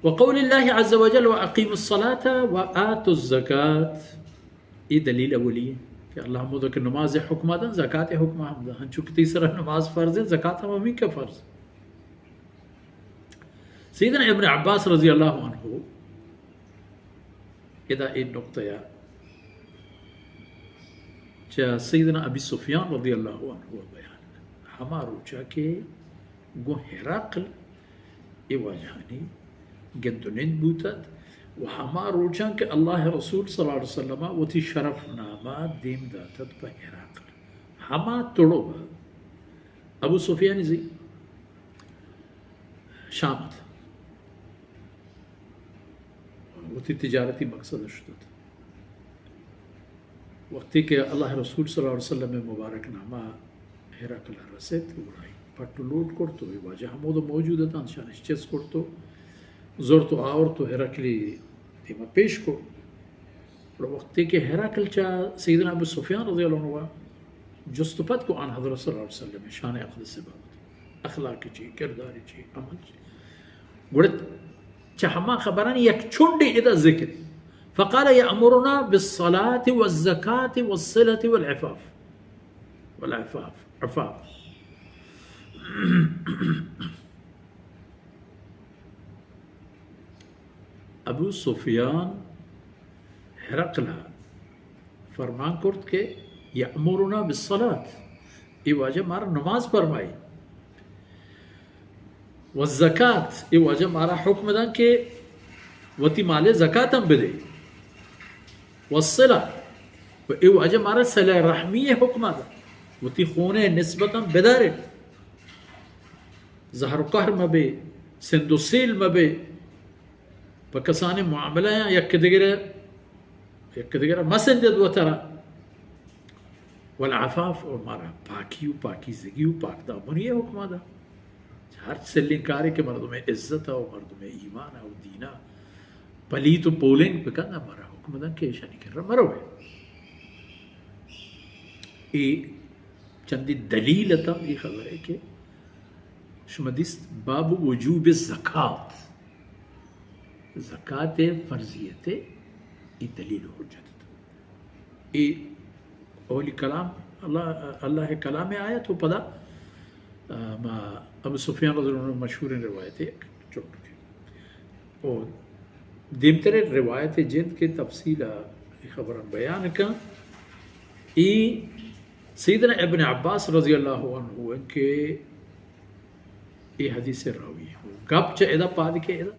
وقول الله عز وجل: وأقيموا الصلاة وآتوا الزكاة. اے دلیل اولی اِنت کہ اللہ ہمودا کہ نماز ءِ حکم دنت، زکات ءِ حکم ہم دنت، ہنچو کہ تئی سرا نماز فرض اِنت، زکات ہم ہمینکہ فرض. سیدنا ابن عباس رضی اللہ عنہ ادا اے نقطہ ءَ چہ سیدنا ابی سفیان رضی اللہ عنہ بیان کت. ہما روچا کہ گوں ہرقل اے واجہانی گند و نند بوتت و ہما روچاں کہ اللہ ءِ رسول صلی اللہ علیہ وسلم ءَ وتی شرف نامہ دیم داتت پہ ہرقل، ہما تڑوبا ابو سفیان زی شام ات، وتی تجارتی مقصد شتت. وقتی کہ اللہ ءِ رسول صلی اللہ علیہ وسلم ءِ مبارک نامہ ہرقل ءَ رست، گڑا آئی پٹ و لوٹ کرت و اے واجہ ہمودا موجود اتنت، شانش چست کرت و زرت و آورت و ہرقلی دیما پیش کرت. گڑا وقتی کہ ہرقل چہ سیدنا ابو سفیان رضی اللہ عنہ جست و پد کو آن حضرت صلی اللہ علیہ وسلم شان اقدس بابت، اخلاق چی، کردار چی، عمل چی، گڑا چہ ہما خبرانی یک چنڈے ادا ذکر. فقال: يأمرنا بالصلاة والزكاة والصلة والعفاف. والعفاف. عفاف. ابو سفیان ہرقل ءَ فرمان کرت کہ یأمرنا بالصلاة، اے واجہ مارا نماز فرمائی، والزکات، اے واجہ مارا حکم دنت کہ وتی مال ءِ زکات ہم بدے، والصلة، و اے واجہ مارا صلہ رحمی ءِ حکم دنت، وتی خون ءِ نسبت ہم بدارے، زہر و قہر مبے، سند و سیل مبے، پہ کسانیں معاملہ آں یک دگرے، یک دگرے مسندت وترا. والعفاف، و مارا پاکی و پاکیزگی و پاکدامنی ءِ حکم دنت. ہر سلیں کارے کہ مردم ءِ عزت ءَ و مردم ءِ ایمان ءَ و دین ءَ پلیت و پولنگ بکنت، مارا حکم دنت کہ ایشانی کرا مروئے. اے چندے دلیل اتنت اے خبر ءِ کہ شما دیست باب وجوب الزکات، زکات ءِ فرضیت ءِ اے دلیل و حجت ات. اے اولی کلام اللہ، اللہ ءِ کلام ءِ آیت و پدا، آ، ما ابو سفیان رضی اللہ عنہ مشہوریں روایت ءِ یک چکے. و دیمتریں روایت ءِ جند کہ تفصیل ءَ اے خبراں بیان کن، اے سیدنا ابن عباس رضی اللہ عنہ انت کہ اے حدیث ءِ راوی انت. گپ چہ ادا پاد کہ ادا